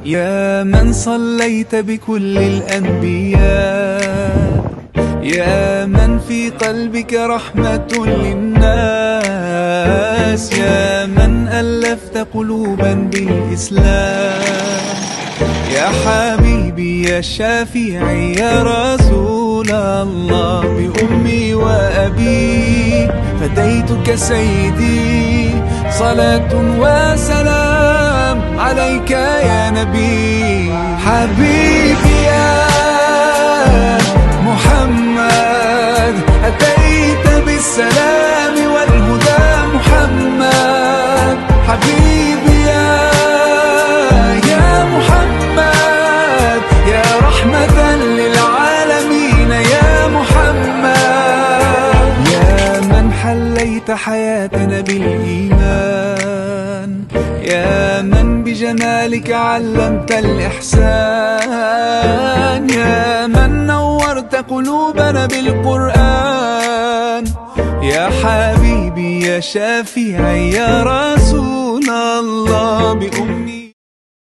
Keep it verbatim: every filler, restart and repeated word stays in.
يا من صليت بكل الأنبياء، يا من في قلبك رحمة للناس، يا من ألفت قلوبا بالإسلام. يا حبيبي يا شافعي يا رسول الله، بأمي وأبي فديتك سيدي، صلاة وسلام عليك يا نبي. حبيبي يا محمد، أتيت بالسلام والهدى محمد. حبيبي يا، يا محمد، يا رحمة للعالمين يا محمد. يا من حليت حياتنا بالإيمان، يا من بجمالك علمت الإحسان، يا من نورت قلوبنا بالقرآن. يا حبيبي يا شافعي يا رسول الله، بأمي